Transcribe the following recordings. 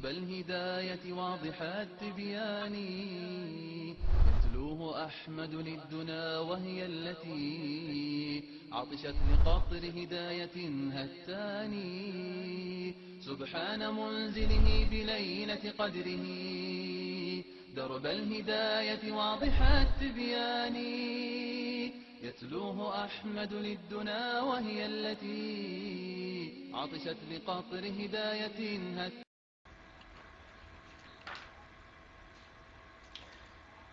درب الهداية واضح التبيان، يتلوه أحمد للدنا وهي التي عطشت لقطر هداية هتاني. سبحان منزله بليلة قدره، درب الهداية واضح التبيان، يتلوه أحمد للدنا وهي التي عطشت لقطر هداية هتاني.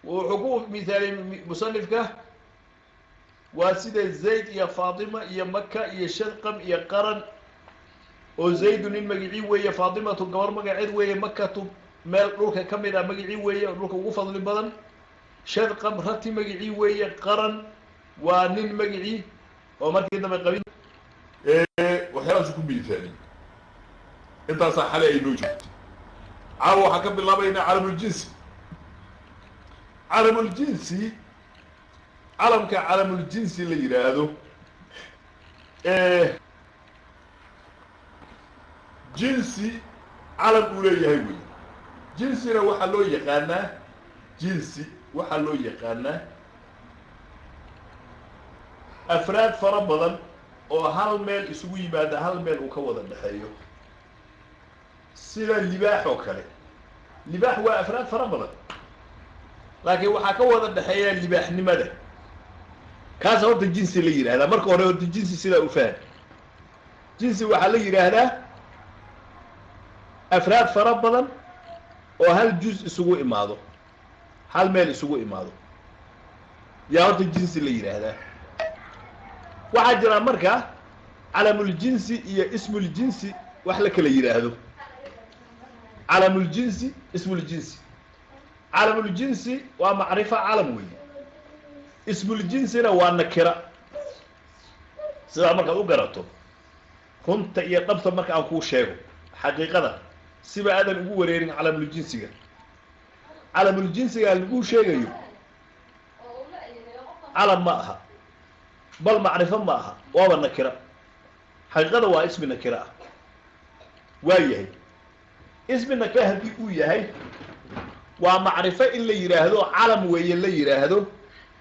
Wuxuu ku mithaalay musanifka waa sida Zayd iyo Faatima iyo Maka iyo Shadqam iyo Qaran, oo Zaydu nin magicii weeye, Faatimatu gabar magaceed weeye, Makatu meel dhulka ka mid ah magicii weeye oo dhulka ugu fadli badan, Shadqam rati magicii weeye, Qaran waa nin magicii oo markii dambe qabin. Waxyaabaasu ku miithaaliyey. Intaasaa xalay ay noo joogtay. Caawa waxaan ka bilaabaynaa calamuljinsi. Calamuljinsi, calamka calamuljinsi la yidhaahdo, jinsi calam uu leeyahay wey. Jinsina waxaa loo yaqaanaa, jinsi waxaa loo yaqaanaa afraad fara badan oo hal meel isugu yimaada, hal meel uu ka wada dhexeeyo, sida libaax oo kale. Libaax waa afraad fara badan, laakiin waxaa ka wada dhexeeya libaaxnimada. Kaasa horta jinsi la yidhahdaa. Marka hore horta jinsi sidaa u faham. Jinsi waxaa la yidhaahdaa afraad fara badan oo hal juz isugu imaado, hal meel isugu imaado, yaa horta jinsi la yidhaahdaa. Waxaa jira marka calamuljinsi iyo ismuljinsi wax la kala yidhaahdo. Calamuljinsi, ismuljinsi. Calamuljinsi waa macrifo, calam weeye. Ismuljinsina waa nakira. Sidaa markaad u garato runta iyo dhabta, marka aan kuu sheego xaqiiqada, siba aadan ugu wareerin calamuljinsiga. Calamuljinsiga laguu sheegayo calam ma aha, bal macrifo ma aha, waaba nakira. Xaqiiqada waa ismi nakira ah. Waa yahay ismi nakira haddii uu yahay, waa macrifo in la yidhaahdo calam weeye la yidhaahdo.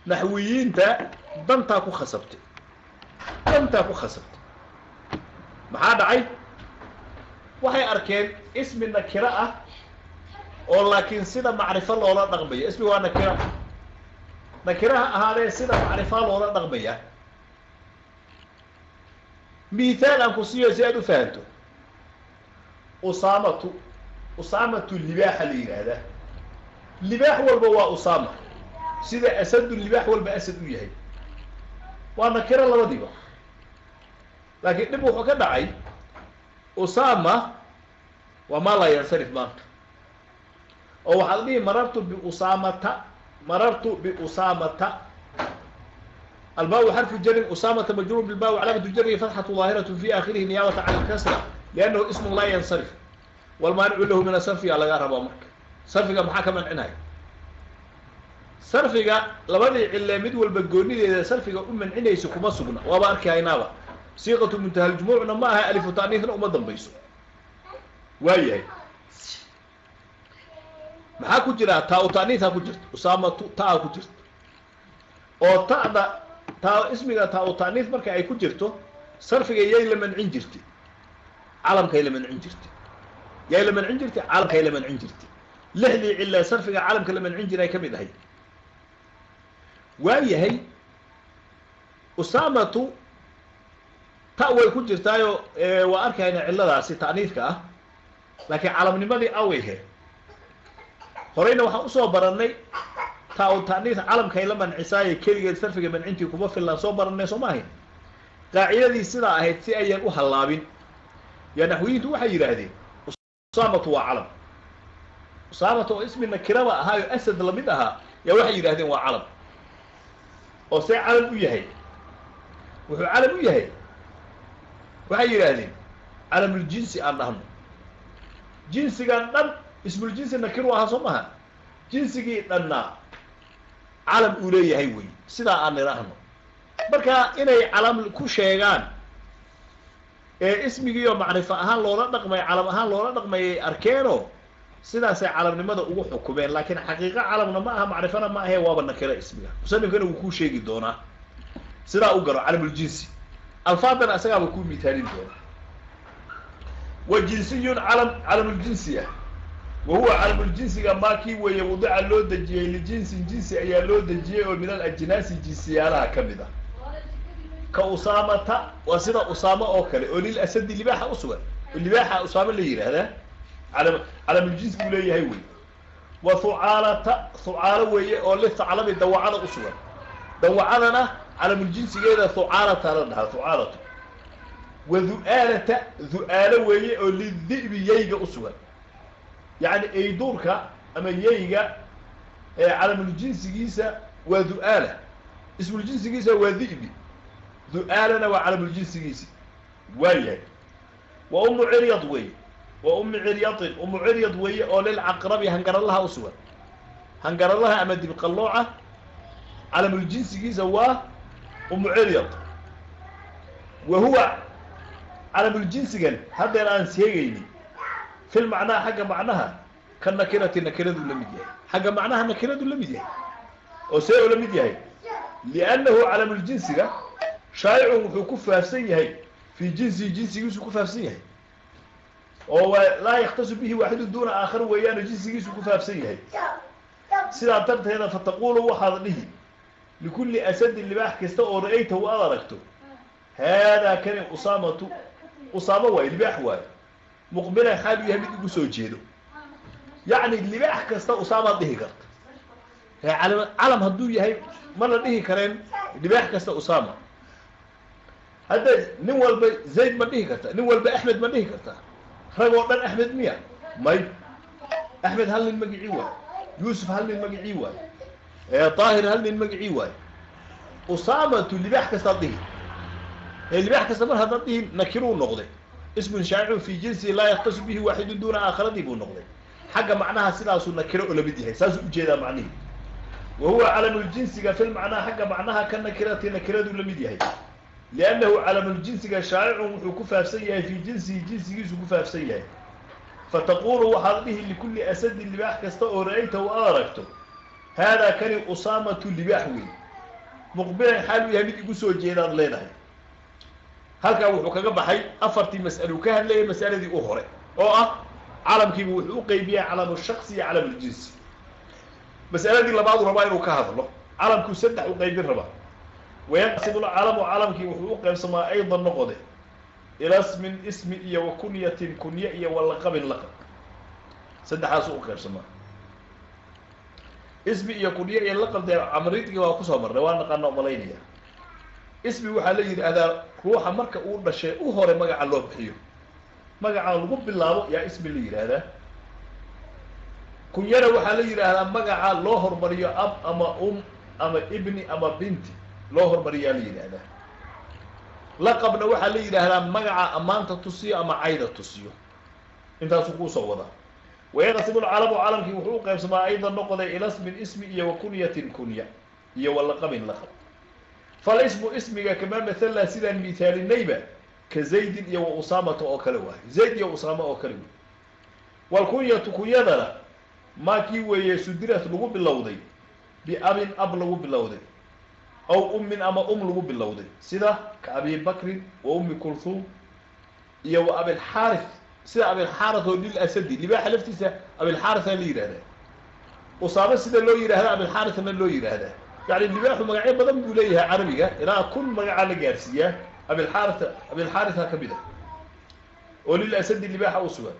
Naxwiyiinta dantaa ku khasabtay, dantaa ku khasabtay. Maxaa dhacay? Waxay arkeen ismi nakiro ah oo laakiin sida macrifo loola dhaqmaya. Ismi waa nakira, nakiraha ahaadee sida macrifa loola dhaqmaya. Mithaal aan ku siiyo si aad u fahanto. Usaamatu, usaamatu libaaxa la yidhaahdaa. Libaax walba waa Usaama, sida asadu libaax walba asad u yahay. Waa nakiro labadiiba, laakiin dhib wuxuu ka dhacay, Usaama waa maa laa yansarif maanta, oo waxaad dhihi marartu biusaamata, marartu biusaamata. Albaabu xarfu jarin, usaamata majruur bilba calaamatu jarihi fatxatu daahiratu fi aakhirihi niyaabata cala alkasra liannahu ismun laa yansarif, walmaanicu lahu min asarfiga lagaa rabaa. Marka sarfiga maxaa ka mancinaya? Sarfiga labadii cille mid walba goonideeda sarfiga u mancinayso kuma sugna, waaba arki haynaaba. Siiqatu muntahaljumuucna ma aha, alifu taaniisna uma dambayso. Waa yahay, maxaa ku jira? Taa u taaniisaa ku jirta, usaamatu taa ku jirta, oo ta'da taa ismiga taa u taaniis marka ay ku jirto sarfiga yay la mancin jirtay, calamkay la mancin jirtay. Yay la mancin jirtay? Calamkay la mancin jirtay. Lixdii cille sarfiga calamka la mancin jiray ka mid ahay. Waa yahay, usaamatu ta way ku jirtaayo, waa arkayna cilladaasi ta'niifka ah, laakiin calamnimadii aweyhe. Horeyna waxaan usoo baranay taa u ta'niif calamkay la mancisaaye keligeed sarfiga mancintii kuma fillaan, soo baranay, soo ma ahayn? Qaacidadii sidaa ahayd si ayaan u hallaabin yaa naxwiyiintu waxay yidhaahdeen usaamatu waa calam. Usaamatu oo ismi nakiraba ahaayo asad lamid ahaa yaa waxay yidhahdeen waa calam. Oo see calam u yahay? Wuxuu calam u yahay, waxay yidhaahdeen, calamuljinsi aan dhahno. Jinsigan dhan ismuljinsi nakiru ahaa, soo maha? Jinsigii dhannaa calam uu leeyahay wey, sidaa aan nidhaahno. Marka inay calam ku sheegaan ee ismigiioo macrifo ahaan loola dhaqmay, calam ahaan loola dhaqmayay arkeenoo. Sidaasay calamnimada ugu xukumeen, laakiin xaqiiqo calamna ma aha, macrifana ma ahe, waaba nakiro ismiga. Musanifkana wuu kuu sheegi doonaa, sidaa u garo calamuljinsi. Alfaadana isagaaba kuu mithaalin doona. Wa jinsiyun calam, calamuljinsi ah. Wa huwa calamuljinsiga maa kii weeye wadica loo dejiyey lijinsin, jinsi ayaa loo dejiyey oo min alajnaasi jinsiyaalaha ka mid ah. Ka usaamata, waa sida usaamo oo kale oo lil asadi libaaxa usugan, oo libaaxa usaamo la yidhaahdaa, calamuljinsi buu leeyahay wey. Wa hucaalata, hucaalo weeye oo lithaclabi dawacada usugan, dawacadana calamuljinsigeeda hucaalata la dhahaa, hucaalatu. Wa du'aalata, du'aalo weeye oo lidi'bi yayga usugan, yacni eyduurka ama yayga calamuljinsigiisa waa du'aala, ismuljinsigiisa waa di'bi, du'aalana waa calamuljinsigiisi waa yahay. Wa umu ciryad weeye, wa ummi ciryatin, umu ciryad weeye oo lilcaqrabi hangaralaha usugan, hangaralaha ama dibqallooca calamuljinsigiisa waa umu ciryad. Wa huwa calamuljinsigan haddeer aan sheegaynin fil macnaha, xagga macnaha, ka nakirati nakiraduu la mid yahay, xagga macnaha nakiraduu la mid yahay. Oo see ula mid yahay? Liannahu calamuljinsiga shaa'icun wuxuu ku faafsan yahay fii jinsihi, jinsigiisuu ku faafsan yahay, oo waa laa yakhtasu bihi waaxidun duuna aakhar weeyaano, jinsigiisuu ku faafsan yahay. Sidaa darteeda fataqulu waxaad dhihi likulli asadin libaax kasta oo ra'aytahu aad aragto, haadaa kani usaamatu, usaamo waaye, libaax waaye, muqbilan xaal u yahay mid igu soo jeedo. Yacni libaax kasta usaamaad dhihi karta. Calam hadduu yahay ma la dhihi kareen libaax kasta usaama. Hadda nin walba zayd ma dhihi karta, nin walba axmed ma dhihi karta. Rag oo dhan axmed miya? May. Axmed hal nin magicii waayo, yuusuf hal nin magicii waayo, daahir hal nin magicii waayo. Usaamatu libaax kastaad dhihi. Libaax kasta mar haddaad dhihin nakiruu noqday, ismun shaa'icun fii jinsihi laa yakhtasu bihi waaxidun duuna aakharadii buu noqday. Xagga macnaha sidaasuu nakiro ula mid yahay, saasuu ujeedaa macnihii. Wa huwa calamuljinsiga fil macnaha, xagga macnaha, ka nakirati nakiraduu la mid yahay, liannahu calamuljinsiga shaa'icun wuxuu ku faafsan yahay fii jinsihi, jinsigiisuu ku faafsan yahay. Fataqulu waxaad dhihi likulli asadin libaax kasta oo ra'aytahu aad aragto, haadaa kani usaamatu libaax wey, muqbilan xaal u yahay mid igu soo jeedaad leedahay. Halkaa wuxuu kaga baxay afartii mas'aluu ka hadlayay. Mas'aladii u hore oo ah calamkiibu wuxuu u qeybiyay calamu shaksi iyo calamuljinsi. Mas'aladii labaadu rabaa inuu ka hadlo, calamkuu saddex u qaybin rabaa. Wayanqasimu lcalamu, calamkii wuxuu u qaybsamaa aydan noqode ila smin ismi iyo wa kunyatin kunye iyo wa laqabin laqab, saddexaasuu u qaybsamaa, ismi iyo kunye iyo laqab. Dee camridgii waa kusoo marnay, waa naqaana umalaynaya. Ismi waxaa la yidhaahdaa ruuxa marka uu dhashay u hore magaca loo bixiyo, magaca lagu bilaabo yaa ismi la yidhaahdaa. Kunyana waxaa la yidhaahdaa magaca loo hormariyo ab ama ama ibni ama binti loo hormariyaa la yidhaahdaa. Laqabna waxaa la yidhaahdaa magaca ammaanta tusiyo ama cayda tusiyo. Intaasuu kuusoo wadaa. Wayanqasimu lcalamu, calamkii wuxuu u qaybsamaa aydan noqday ila smin ismi iyo wa kunyatin kunya iyo wa laqabin laqab. Falismu ismiga kamaa mathalnaa sidaan mithaalinayba ka zaydin iyo wa usaamata oo kale waayo, zayd iyo usaama oo kale wey. Walkunyatu kunyadana maa kii weeye sudirat lagu bilowday biabin ab lagu bilowday, aw ummin ama lagu bilowday, sida ka abi bakrin wa ummi kulhuum iyo wa abilxaarith, sida abilxaarith oo lil asadi libaaxa laftiisa abilxaaritha la yidhahdaa, usaamo sida loo yidhahda abilxaarithna loo yidhaahdaa. Yacni libaaxu magacyo badan buu leeyahay carabiga, ilaa kun magacaa la gaarsiiyaa, abilxaaritha abilxaaritha ka mid ah oo lil asadi libaaxa u sugan.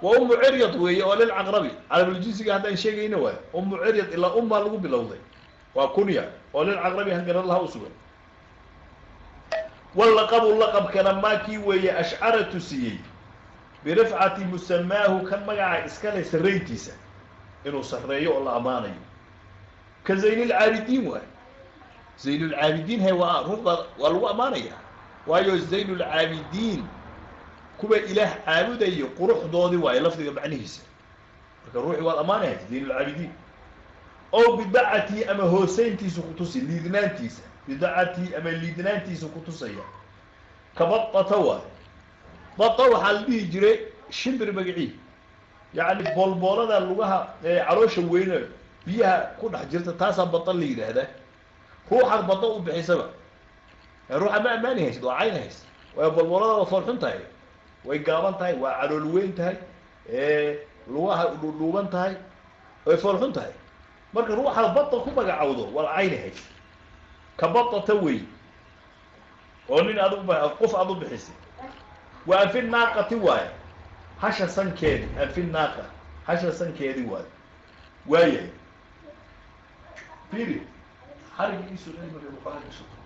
Wa ummu ciryad weeye oo lilcaqrabi, calamuljinsiga haddaan sheegayna waayo ummu ciryad ilaa ummaa lagu bilowday, waa kunya oo lilcaqrabi hangaralaha u sugan. Walaqabu laqabkana maakii weeye ashcara tusiyey birifcati musamaahu kan magaca iskale sarrayntiisa, inuu sarreeyo oo la ammaanayo, ka zaynulcaabidiin waayo. Zaynulcaabidiin he waa ruuxda waa lagu ammaanaya, waayo zaynulcaabidiin kuwa ilaah caabudayo quruxdoodii waayo lafdiga macnihiisa, marka ruuxii waad ammaanaysa zaynulcaabidiin. Ow bidacatii ama hooseyntiisa kutusi, liidnaantiisa, bidacatii ama liidnaantiisa kutusaya, ka badata waayo. Bata waxaa la dhihi jiray shimbir magacii, Yacni boolboolada lugaha caloosha weyne biyaha ku dhex jirta, taasaa bada la yidhaahdaa. Ruuxaad bada u bixisaba, ruuxa ma ammaani haysid, waa cayn haysid, waayo boolboolada waa foolxun tahay, way gaaban tahay, waa calool weyn tahay, lugaha dhuudhuuban tahay, way foolxun tahay. Marka ruuxaad bada ku magacawdo waad cayni haysid, ka badata wey oo nin aad qof aad u bixisay. Wa anfi naaqati waaye, hasha sankeedi. Anfi naaqa, hasha sankeedi waaye. Waayahay, firi xariga iisoo celi marka buxaari gashato.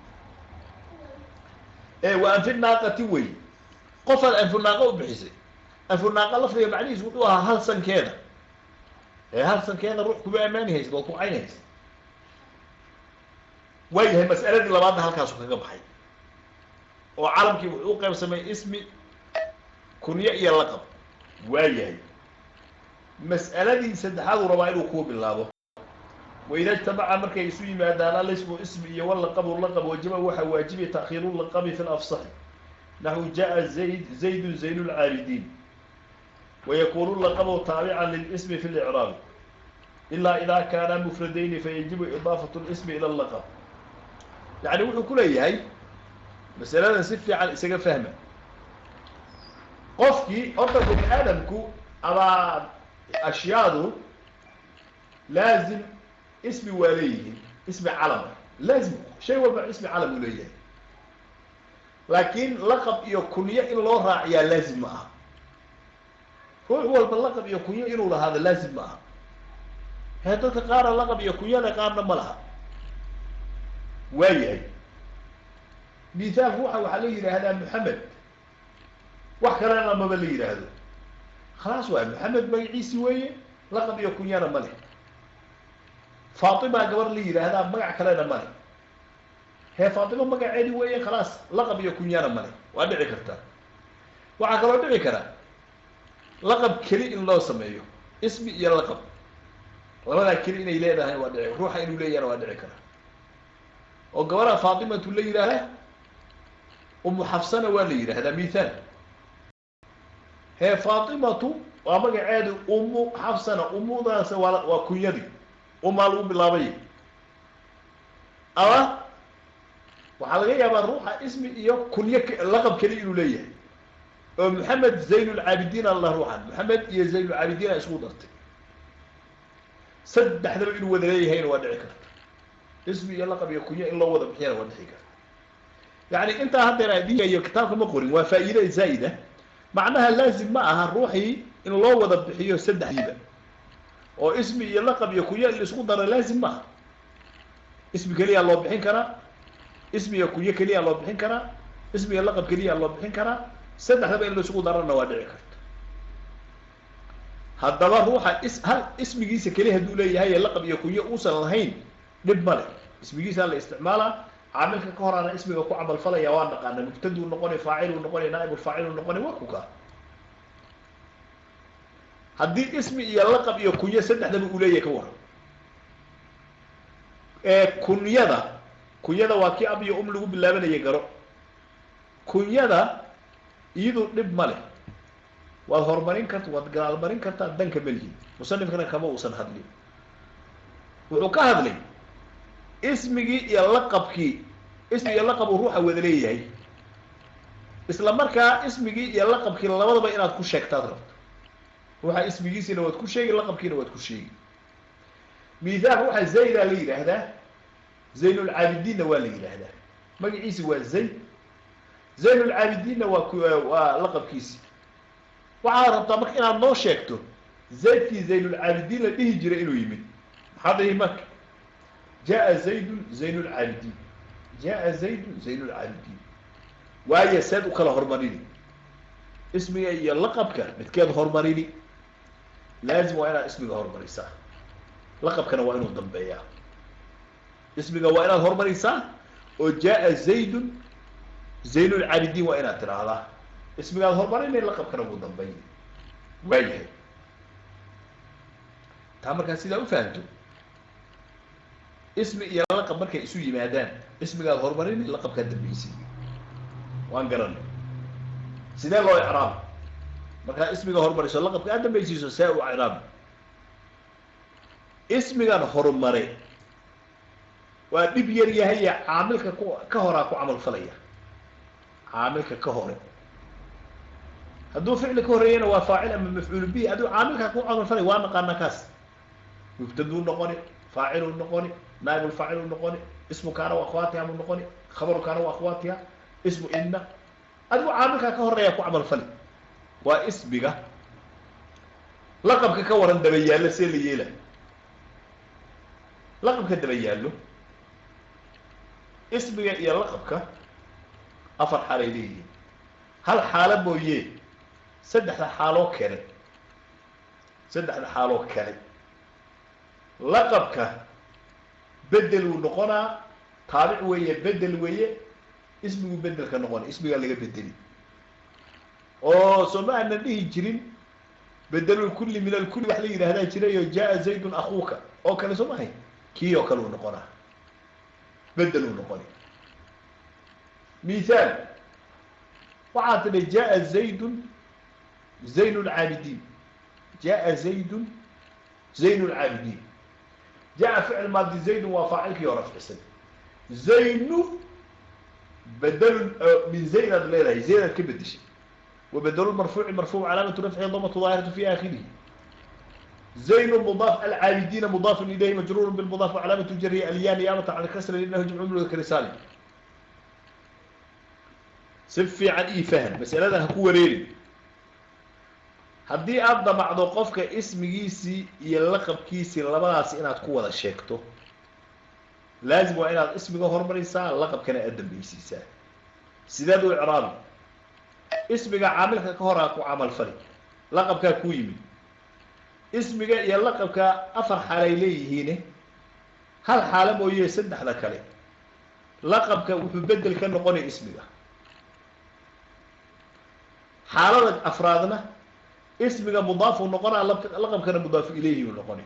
Wa anfi naaqati wey, qofaad anfu naaqa u bixisay. Anfu naaqa lafdiga macnihiisu wuxuu ahaa hal sankeeda. Hal sankeeda ruux kuma ammaani haysid, waad ku cayni haysid. Waayahay, mas'aladii labaadna halkaasu kaga baxay, oo calamkii wuxuu u qaybsamay ismi, kunyo iyo laqab. Waayahay, mas'aladii saddexaad uu rabaa inuu kuu bilaabo. Waida ijtamaca, markay isu yimaadaan, alismu ismi iyo walaqabu laqab, wajaba waxaa waajibay ta'khiiru laqabi fi lafsaxi, naxwu jaa zayd zaydun zayn lcaabidiin, wayakunu laqabu taabican lilismi fi licraabi, ilaa idaa kaana mufradayni fayajibu idaafatu lismi ila laqab. Yacni wuxuu ku leeyahay masaladan si fiican isaga fahma. Qofkii horta bani aadamku ama ashyaadu laazim ismi waa leeyihiin, ismi calama laazim, shay walba ismi calam uu leeyahay, laakiin laqab iyo kunyo in loo raaciyaa laazim ma aha. Ruux walba laqab iyo kunyo inuu lahaado laazim ma aha. Hee, dadka qaarna laqab iyo kunyo le, qaarna ma laha. Waayahay, mithaal, ruuxa waxaa la yidhaahdaa Moxamed, wax kalena maba la yidhaahdo. Khalaas, waay Moxamed magaciisi weeye, laqab iyo kunyana ma leh. Faatima gabar la yidhaahdaa, magac kalena ma leh. Hee, Faatima magaceedi weeye, khalaas, laqab iyo kunyana ma leh. Waa dhici kartaa. Waxaa kaloo dhici kara laqab keli in loo sameeyo, ismi iyo laqab labadaa keli inay leedahay waa dhici, ruuxa inuu leeyahana waa dhici kara, oo gabadha Faatimatu la yidhaahdaa, Umu Xafsana waa la yidhaahdaa, mithaal. Hee, Faatimatu waa magaceedu, Umu Xafsana umudaas waa kunyadii, umaa lagu bilaabay. Ama waxaa laga yaabaa ruuxa ismi iyo kunyo, laqab keli inuu leeyahay, oo Maxamed Zaynulcaabidiin alla, ruuxan Maxamed iyo Zaynulcaabidiina isku dartay, saddexdaba inuu wada leeyahayna waa dhici karta. Ismi iyo laqab iyo kunyo in loo wada bixiyana waa dhici karta. Yacni intaa haddeer aan dhigayo kitaabka ma qorin, waa faa'iide zaa'ida. Macnaha laazim ma aha ruuxii in loo wada bixiyo saddexdiiba, oo ismi iyo laqab iyo kunyo in la isku daro laazim ma aha. Ismi keliyaa loo bixin karaa, ismi iyo kunyo keliyaa loo bixin karaa, ismi iyo laqab keliyaa loo bixin karaa, saddexdaba in la isugu darana waa dhici karta. Haddaba ruuxa hal ismigiisa keli hadduu leeyahay ee laqab iyo kunyo uusan lahayn, dhib ma leh, ismigiisaa la isticmaalaa. Caamilka ka horaana ismiga ku camalfalaya, waa naqaana, mubtaduu noqonay, faaciluu noqonay, naaibulfaaciluu noqonay, waa kukaa. Haddii ismi iyo laqab iyo kunyo saddexdaba uu leeyahay, ka waran kunyada? Kunyada waa kii ab iyo um lagu bilaabanaya, garo. Kunyada iyadu dhib ma leh, waad horumarin karta, waad gadaalmarin kartaa, danka melihin. Musanifkana kama uusan hadlin, wuxuu ka hadlay ismigii iyo laqabkii. Ismi iyo laqab uu ruuxa wada leeyahay, isla markaa ismigii iyo laqabkii labadaba inaad ku sheegtaad rabto. Ruuxa ismigiisiina waad ku sheegi, laqabkiina waad ku sheegi. Mithaal, ruuxa Zaydaa la yidhaahdaa, Zaynulcaabidiinna waa la yidhaahdaa. Magaciisi waa Zayd, Zaynulcaabidiinna waa laqabkiisi. Waxaad rabtaa marka inaad noo sheegto Zaydkii Zaynulcaabidiin la dhihi jiray inuu yimid. Maxaad dhihi marka? Jaa Zaydun Zaynulcaabidiin, jaa Zaydun Zaynulcaabidiin. Waayo, seed u kala hormarini ismiga iyo laqabka? Midkeed hormarini? Laazim waa inaad ismiga hormarisaa, laqabkana waa inuu dambeeyaa. Ismiga waa inaad hormarisaa, oo jaa Zaydun Zaynulcaabidiin waa inaad tidhaahdaa. Ismigaad hormarinay, laqabkana wuu dambeyn. Waayahay, taa markaa sidaa u fahamto, ismi iyo laqab markay isu yimaadaan, ismigaad horumarinay, laqabkaad dambeysay, waan garanay. Sidee loo icraab? Markaa ismiga horumariso, laqabka aad dambaysiiso, see u icraabi? Ismigan horumare waa dhib yar yahaye, caamilka ku ka horaa ku camal falaya. Caamilka ka hore hadduu ficli ka horreeyana waa faacil ama mafcuul bihi. Hadduu caamilka ku camal falay, waa naqaana kaas: mubtaduu noqoni, faaciluu noqoni, naaibulfaaciluu noqoni, ismu kaana wa akhwaatiha muu noqoni, khabaru kaana wa akhwaatiha, ismu inna. Adigu caamilkaa ka horeeya ku camal fali, waa ismiga. Laqabka ka waran daba yaallo, see la yeela laqabka daba yaallo? Ismiga iyo laqabka afar xaal ay leeyihiin, hal xaalo mooye saddexda xaaloo kale. Saddexda xaaloo kale laqabka bedel uu noqonaa, taabic weeye, bedel weeye. Ismigu bedelka noqona, ismigaa laga bedeli. Oo soo ma aanan dhihi jirin bedelulkulli min alkulli wax la yidhaahdaa jirayo? Jaa zaydun akuuka oo kale, soo mahay? Kii oo kale uu noqonaa, bedel uu noqoni. Mithaal, waxaa tidhi jaa zaydun zayn lcaabidiin. Jaa zaydun zayn lcaabidiin. Jaa ficil maadi, zaydun waa faacilkii oo rafcisan. Zaynu bedelun min zayn aad leedahay, zayn aad ka bedeshay. Wabedelu marfuuci marfuuc, calaamatu rafcihi damatu daahiratu fi aakhirihi. Zayn mudaaf, alcaabidiina mudaafun ilayhi, majruuru bilmudaaf, wacalaamatu jarihi alyaa niyaabata can kasri liannahu jamcu mudakari saalim. Si fiican ii fahan masaladan, ha ku wareerin. Haddii aada damacdo qofka ismigiisii iyo laqabkiisii labadaas inaad ku wada sheegto, laazim waa inaad ismiga hormaraysaa, laqabkana aad dambaysiisaa. Sideed u icraabi? Ismiga caamilka ka horaa ku camal fali, laqabkaa kuu yimid. Ismiga iyo laqabka afar xaalay leeyihiine, hal xaalo mooye saddexda kale laqabka wuxuu bedel ka noqonaya ismiga. Xaalada afraadna ismiga mudaafuu noqonaa, laqabkana mudaafu ilayhi uu noqonay.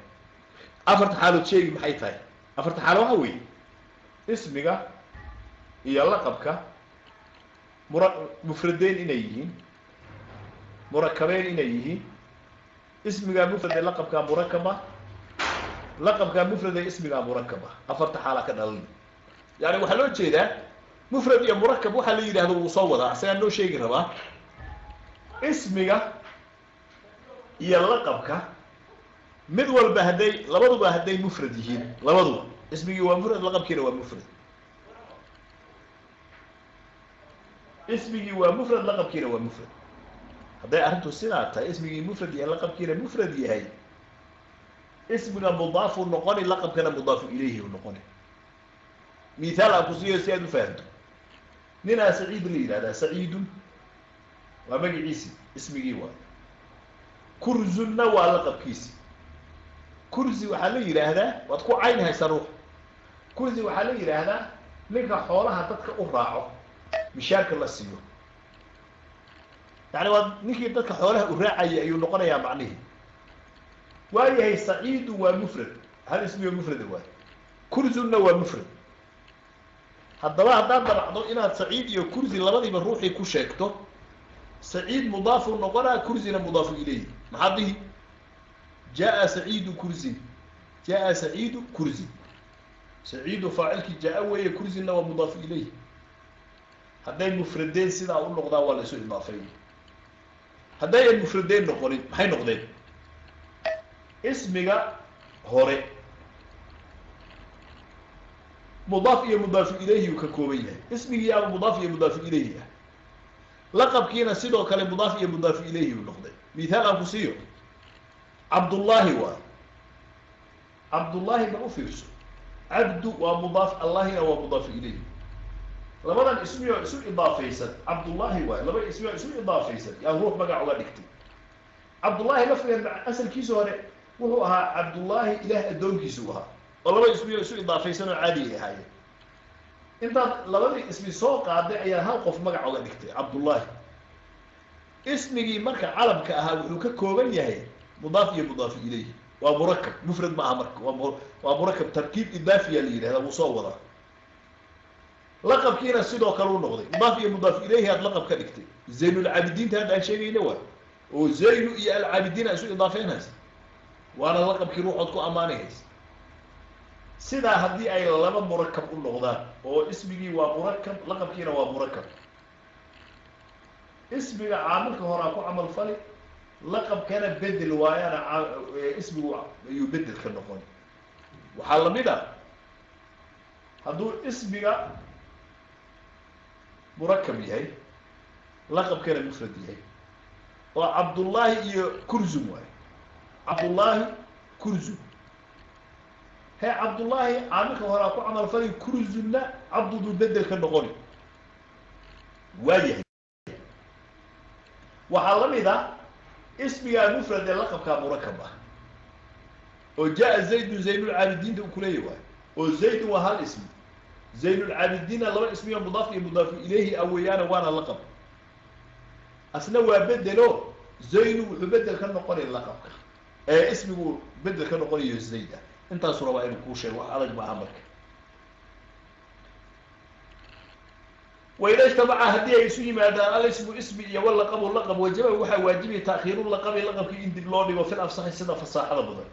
Afarta xaalood sheegi maxay tahay? Afarta xaalo waxa weeye ismiga iyo laqabka mura mufradeyn inay yihiin, murakabeyn inay yihiin. Ismigaa mufrade, laqabkaa murakaba; laqabkaa mufrade, ismigaa murakaba. Afarta xaalaa ka dhalan. Yani waxaa loo jeedaa mufrad iyo murakab waxaa la yidhahdo wuu soo wadaa, isagaa noo sheegi rabaa. Ismiga iyo laqabka mid walba hadday, labaduba hadday mufrad yihiin, labaduba ismigii waa mufrad, laqabkiina waa mufrad. Ismigii waa mufrad, laqabkiina waa mufrad. Hadday arrintu sidaa tahay, ismigii mufrad yahay, laqabkiina mufrad yahay, ismiga mudaafu noqoni, laqabkana mudaafu ilayhi u noqoni. Mithaal aan ku siiyo si aad u fahamto. Ninaa Saciid la yidhahdaa. Saciidun waa magaciisi, ismigii waay. Kurzunna waa laqabkiisi. Kursi waxaa la yidhaahdaa, waad ku cayn haysa ruux. Kursi waxaa la yidhaahdaa ninka xoolaha dadka u raaco, mishaarka la siiyo. Yani waa ninkii dadka xoolaha u raacayay ayuu noqonayaa macnihii. Waayahay, Saciidu waa mufrad, hal ismiyo mufrada waay. Kurzunna waa mufrad. Haddaba haddaad dabacdo inaad Saciid iyo Kursi labadiiba ruuxii ku sheegto, Saciid mudaafuu noqonaa, Kursina mudaafu ilayhi. Maxaad dhihi? Jaa Saciidu kursin, jaa Saciidu kursin. Saciidu faacilkii jaa weeye, kursina waa mudaafu ilayhi. Hadday mufradeen sidaa u noqdaan, waa la isu idaafeeyey. Haddayan mufradeen noqonin, maxay noqdeen? Ismiga hore mudaaf iyo mudaafu ilayhi uu ka kooban yahay. Ismigii ama mudaaf iyo mudaafu ilayhi ah, laqabkiina sidoo kale mudaaf iyo mudaafu ilayhi uu noqday. Mithaal aan ku siiyo. Cabdullaahi waay. Cabdullaahi, ma u fiirso, cabdu waa mudaaf, Allahina waa mudaafu ilayhi. Labadan ismi oo isu idaafaysan, Cabdullaahi waay, laba ismi oo isu idaafaysan yaa ruux magac uga dhigtay. Cabdullaahi lafdigan asalkiisa hore wuxuu ahaa Cabdullaahi, Ilaah addoonkiisu ahaa, oo laba ismi oo isu idaafaysan oo caadi ay ahaayeen. Intaad labadii ismi soo qaaday ayaa hal qof magac uga dhigtay, Cabdullaahi. Ismigii marka calamka ahaa wuxuu ka kooban yahay mudaaf iyo mudaafu ilayhi, waa murakab, mufrad ma aha. Marka waa murakab, tarkiib idaafiya la yidhahda, wuu soo wadaa. Laqabkiina sidoo kale u noqday mudaaf iyo mudaaf ilayhi aad laqab ka dhigtay. Zaynulcaabidiinta hadda aan sheegayna waay. Oo zaynu iyo alcaabidiina isu idaafeynhaysa, waana laqabkii ruuxood ku ammaanihaysa. Sidaa haddii ay laba murakab u noqdaan, oo ismigii waa murakab, laqabkiina waa murakab, ismiga caamilka horaa ku camal fali, laqabkana bedel waayana ismigu ayuu bedel ka noqon. Waxaa lamid ah hadduu ismiga murakab yahay, laqabkana mufrad yahay, oo Cabdullaahi iyo Kurzum waayo. Cabdullaahi Kurzum, he, Cabdullaahi caamilka horaa ku camal fali, Kurzumna cabduduu bedel ka noqoni, waa yahay. Waxaa lamid ah ismigaa mufrad ee laqabkaa murakab ah, oo jaa Zaydun Zaynulcaabidiinta u kuleeya waayo, oo Zaydun waa hal ismi, Zaynulcaabidiinna laba ismiyo mudaaf iyo mudaafu ilayhi ah weeyaane, waana laqab. Asna waa bedelo, zaynu wuxuu bedel ka noqonay laqabka, ee ismigu bedel ka noqonayo zayd ah. Intaasu rabaa inuu kuu sheego, wax adag maaha. Marka waida ijtamaca, haddii ay isu yimaadaan, alismu ismi iyo walaqabu laqab, wajaba waxaa waajibaya taakhiiru laqabi, laqabkii in dib loo dhigo, fil afsaxi, sida fasaaxada badan.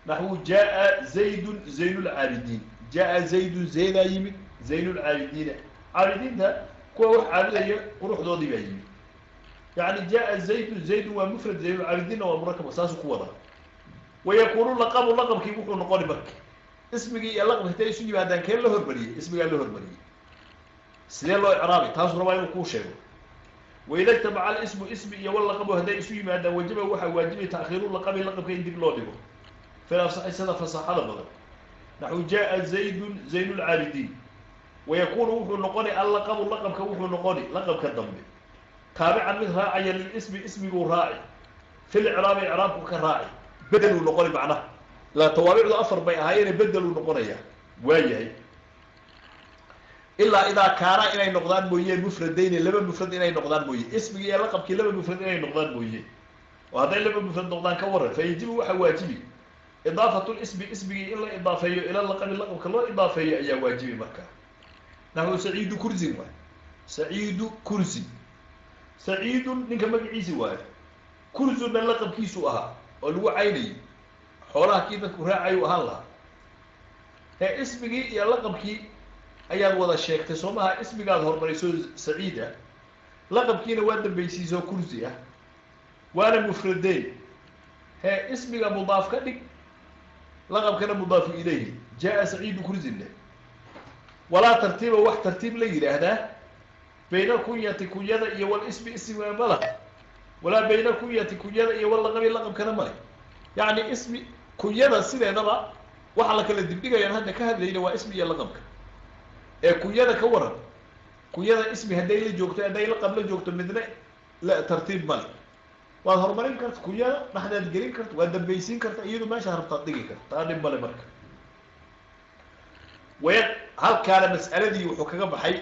Naxwu jaa Zaydun Zaynulcaabidiin. Jaa Zaydun, zaydaa yimid, Zaynulcaabidiina, caabidiinta kuwa wax caabudaya quruxdoodii baa yimid. Yani jaa Zaydun, Zaydun waa mufrad, Zaynulcaabidiinna waa murakab, saasuu ku wadaa. Wayakunu laqabu, laqabkii wuxuu noqoni marka ismigii iyo laqabki intay isu yimaadaan, kee la hormariyey? Ismigaa la hormariyey. Sidee loo icraabay? Taasuu rabaa inuu kuu sheego. Waida ijtamaca alismu ismi iyo walaqabu hadday isu yimaadaan, wajaba waxaa waajibay taakhiiru laqabi, laqabka in dib loo dhigo, fil afsaxi, sida fasaxada badan. Naxwu jaa Zaydun Zaynulcaabidiin. Wayakunu wuxuu noqoni allaqabu, laqabka wuxuu noqoni, laqabka dambe, taabican mid raacaya lilismi, ismiguu raaci, fil icraabi, icraabku ka raaci, bedeluu noqoni. Macnaha ilaa tawaabicdu afar bay ahaayeene, bedeluu noqonayaa, waa yahay. Ilaa idaa kaana inay noqdaan mooye mufradayni, laba mufrad inay noqdaan mooye, ismigii iyo laqabkii laba mufrad inay noqdaan mooye. Oo hadday laba mufrad noqdaan ka waran? Fa yajibu waxaa waajibi idaafatu lismi, ismigii in la idaafeeyo, ila laqabi, laqabka loo idaafeeyo ayaa waajibi markaa. Naxwu Saciidu Kurzin waay. Saciidu Kurzin, Saciidun ninka magaciisi waayo, Kurzunna laqabkiisu ahaa oo lagu caynayay, xoolaha kii dadku raacayu ahaan lahaa. Ee ismigii iyo laqabkii ayaad wada sheegtay, soo maha? Ismigaad hormariso Saciid ah, laqabkiina waa dambaysiisoo Kursi ah, waana mufradeyn. Hee, ismiga mudaaf ka dhig, laqabkana mudaafu ilayhi, jaa Saciidu Kurzin leh. Walaa tartiiba, wax tartiib la yidhaahdaa, bayna kunyati, kunyada iyo walismi, ismiga mala, walaa bayna kunyati, kunyada iyo walaqabi, laqabkana male. Yacni ismi kunyada sideedaba waxa la kala dibdhigayaan hadda ka hadlayna waa ismi iyo laqabka. Ee kunyada ka waran? Kunyada ismi hadday la joogto, hadday laqab la joogto, midna la tartiib male. Waad horumarin karta kunyada, dhexdaad gelin karta, waad dambaysiin karta, iyadu meesha rabtaad dhigi karta, taa dhib male. Marka waya halkaana mas'aladii wuxuu kaga baxay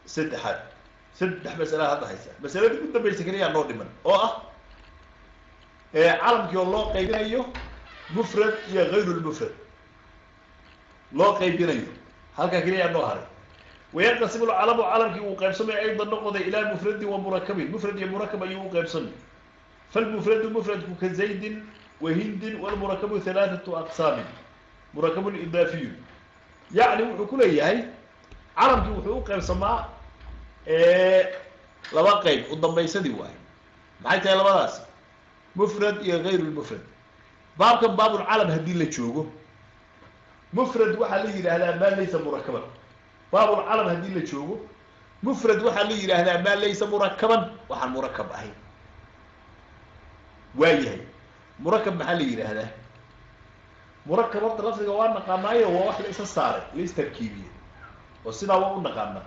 saddexaad. Saddex mas'ala hadda haysa, masaladii ugu dambaysa keliyaa noo dhiman, oo ah calamkii oo loo qaybinayo mufrad iyo gayrulmufrad loo qaybinayo, halkaa keliyaa noo haray. Wayanqasimu lcalamu, calamkii uu qaybsamay, aydan noqoday, ilaa mufradin wa murakabin, mufrad iyo murakab ayuu u qaybsamay. Falmufradu, mufradku, ka Zaydin wa Hindin, walmurakabu halaathatu aqsaamin, murakabun idaafiyu. Yacni wuxuu ku leeyahay calamkii wuxuu u qaybsamaa laba qayb. U dambaysadii waayo, maxay tahay labadaas? Mufrad iyo gayrulmufrad. Baabkan baabulcalam haddii la joogo, mufrad waxaa la yidhaahdaa maa laysa murakaban. Baabulcalam haddii la joogo, mufrad waxaa la yidhaahdaa maa laysa murakaban, waxaan murakab ahayn, waa yahay. Murakab maxaa la yidhaahdaa? Murakab horta lafdiga waa naqaanaayo, waa wax la isa saaray, la istarkiibiyey, oo sidaa waa u naqaanaa.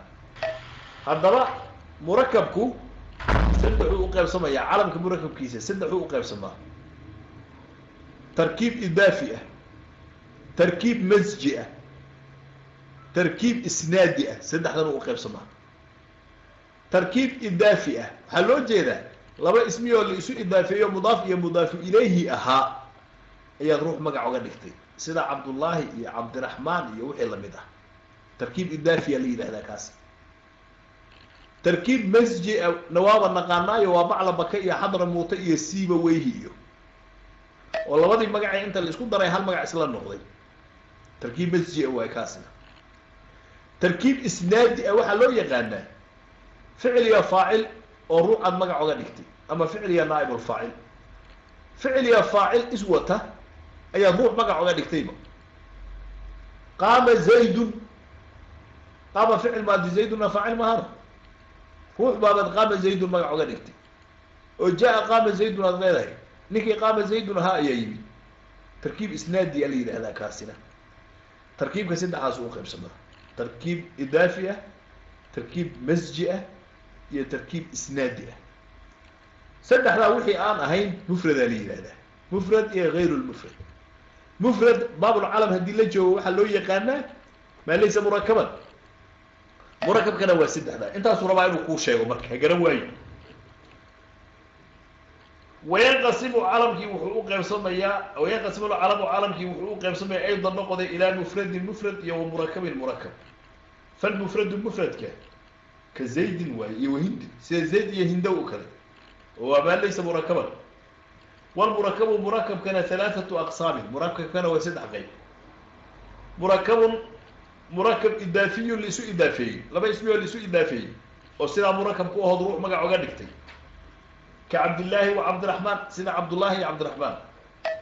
Haddaba murakabku saddexuu u qaybsamayaa. Calamka murakabkiisa saddexuu u qaybsamaa: tarkiib idaafi ah, tarkiib masji ah, tarkiib isnaadi ah. Saddexdan u qaybsamaa. Tarkiib idaafi ah waxaa loo jeedaa laba ismi oo la isu idaafeeyo, mudaaf iyo mudaafu ilayhi ahaa, ayaad ruux magac uga dhigtay, sida Cabdullaahi iyo Cabdiraxmaan iyo wixii lamid ah. Tarkiib idaafiya la yidhahdaa kaas. Tarkiib masji nawaaba naqaanaayo waa Baclabaka iyo Xadramuuta iyo Siiba Weyhi, iyo oo labadii magacee inta la isku daray hal magac isla noqday. Tarkiib masji a waay kaasina. Tarkiib isnaadi ah waxaa loo yaqaanaa ficil iyo faacil oo ruux aad magac oga dhigtay, ama ficil iyo naaibulfaacil. Ficil iyo faacil iswata ayaad ruux magac oga dhigtayba. Qaama zaydun, qaama ficil maadi, zaydunna faacil mahana, ruux baabaad qaama zaydun magac oga dhigtay, oo jaa qaama zaydun aad leedahay, ninkii qaama zaydun ahaa ayaa yimid. Tarkiib isnaadi a la yidhahdaa kaasina. Tarkiibka saddexaas u qaybsamaa: tarkiib idaafi ah, tarkiib masji ah iyo tarkiib isnaadi ah. Saddexdaa wixii aan ahayn mufradaa la yidhahdaa, mufrad iyo gayr lmufrad. Mufrad baabulcalam haddii la joogo waxaa loo yaqaanaa maa laysa murakaban. Murakabkana waa saddexdaa. Intaasuu rabaa inuu kuu sheego, marka ha garan waayo. Wayanqasimu calamkii wuxuu u qaybsamayaa, wayanqasimu lcalamu calamkii wuxuu u qaybsamaya aydan noqoday ilaa mufradin mufrad iyo wa murakabin murakab. Falmufradu mufradka ka zaydin waaye iyo wahindin, sida zayd iyo hindow o kale, oo waa maa laysa murakaban. Walmurakabu murakabkana halaathatu aqsaamin, murakabkana waa saddex qayb. Murakabun murakab idaafiyun laisu idaafeeyey, laba ismi oo laisu idaafeeyey oo sidaa murakab ku ahood ruux magac oga dhigtay, ka Cabdillaahi wa Cabdiraxmaan, sida Cabdullaahi iyo Cabdiraxmaan,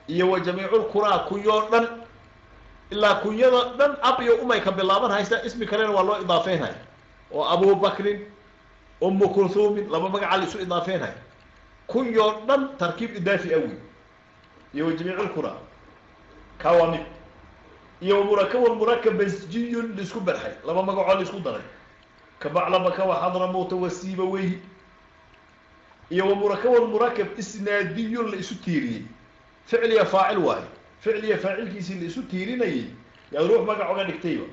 iyo wa jamiiculkuraa, kunyoo dhan, ilaa kunyada dhan ab iyo umay ka bilaaban haysta, ismi kalena waa loo idaafeynhaya, oo Abubakrin, Umu Kulhuumin, laba magaca la isu idaafeynhaya. Kunyoo dhan tarkiib idaafi awi iyo wa jamiiculkuraa, kaa waa mid. Iyo murakabun murakab masjiyun laisku barxay, laba magacoo laisku daray, ka Baclabaka wa Xadramuuta wa Siiba Weyhi. Iyo wa murakabun murakab isnaadiyun la isu tiiriyey, ficil iyo faacil waaye, ficil iyo faacilkiisii la isu tiirinayay yaad ruux magac oga dhigtayba,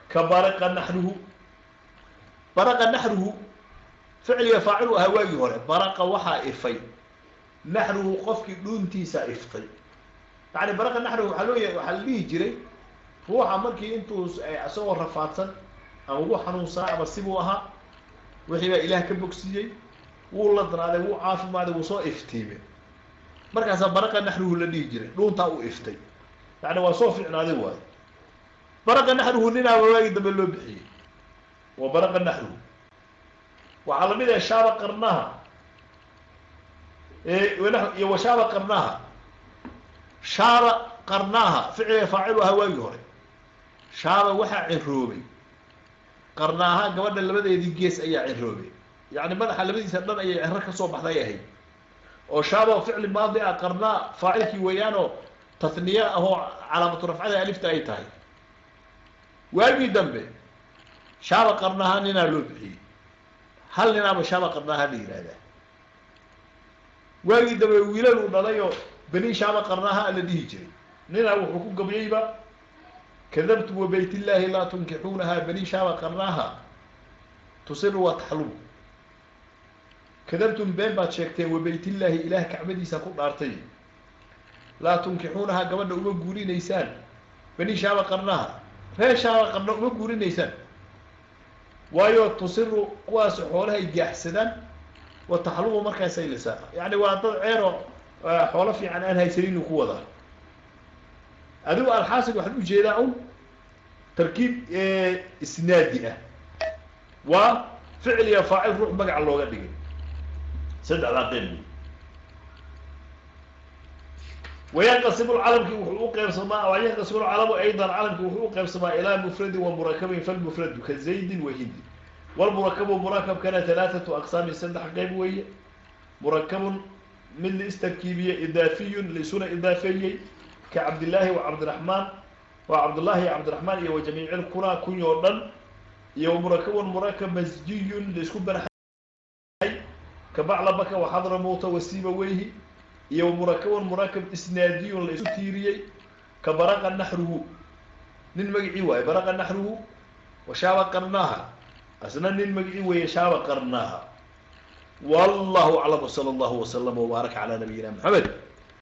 ka baraqa naxruhu. Baraqa naxruhu ficil iyo faacil u ahaa waagii hore. Baraqa waxaa ifay, naxruhu qofkii dhuuntiisa iftay. Yani baraqa naxruhu waxaa loo waxaa la dhihi jiray ruuxa markii intuu isagoo rafaadsan ama ugu xanuunsanaa ama sibuu ahaa, wixii baa Ilaah ka bogsiiyey, wuu ladnaaday, wuu caafimaaday, wuu soo iftiimay, markaasaa baraqa naxruhu la dhihi jiray, dhuuntaa u iftay, yani waa soo ficnaaday waayo. Baraqa naxruhu ninaaba waagii dambe loo bixiyey waa baraqa naxruhu. Waxaa lamid ah shaaba qarnaha iyo washaaba qarnaha. Shaaba qarnaaha ficiliga faacilu ahaa waagii hore. Shaaba waxaa ciroobay, qarnaaha gabadha labadeedii gees ayaa ciroobay, yacni madaxa labadiisa dhan ayay ciro kasoo baxday ahayd, oo shaaba ficli maadi ah, qarnaa faacilkii weeyaanoo tahniye ahoo calaamatu rafcada alifta ay tahay. Waagii dambe shaaba qarnaha ninaa loo bixiyey, hal ninaaba shaaba qarnaaha la yihahdaa. Waagii dambe wiilal uu dhalayoo beni shaaba qarnaaha la dhihi jiray. Ninaa wuxuu ku gabyeyba: kadabtum wabayt illaahi laa tunkixuunaha bani shaaba qarnaaha tusiru wa taxlubu. Kadabtum, been baad sheegteen, wabaytillaahi, Ilaah kacbadiisa ku dhaartay, laa tunkixuunaha, gabadha uma guurinaysaan, bani shaaba qarnaha, reer shaaba qarna uma guurinaysaan, waayo tusiru, kuwaas xoolahay gaaxsadaan, wa taxlubu, markaasay lisaan. Yani waa dad ceeroo xoolo fiican aan haysanin inuu ku wadaa. Adigu alxaasil waxaan ujeedaa un tarkiib isnaadi ah waa ficil iyo faacil ruux magaca looga dhigay, saddexdaa qeyb. Wayanqasimu calamkii wuxuu u qeybsamaa, wayanqasimu lcalamu aydan, calamkii wuxuu u qeybsamaa ilaa mufradin wa murakabin. Falmufradu ka zaydin wa hindin, walmurakabu murakabkana halaathatu aqsaamin, saddex qeyb weeye. Murakabun mid la istarkiibiye, idaafiyun laisuna idaafeeyey, ka Cabdillaahi wa Cabdiraxmaan, waa Cabdullaahi iyo Cabdiraxmaan iyo wa jamiici lkunaa, kunyoo dhan. Iyo murakabun murakab masjiyun laisku barxay, ka Baclabaka wa Xadramuuta wa Siiba Weyhi. Iyo murakabun murakab isnaadiyun la isu tiiriyey, ka baraqa naxruhu, nin magicii waaye baraqa naxruhu, wa shaaba qarnaaha, asna nin magicii weeye shaaba qarnaaha. Wallahu aclam, wsala allahu waslama wbaaraka calaa nabiyina Maxamed.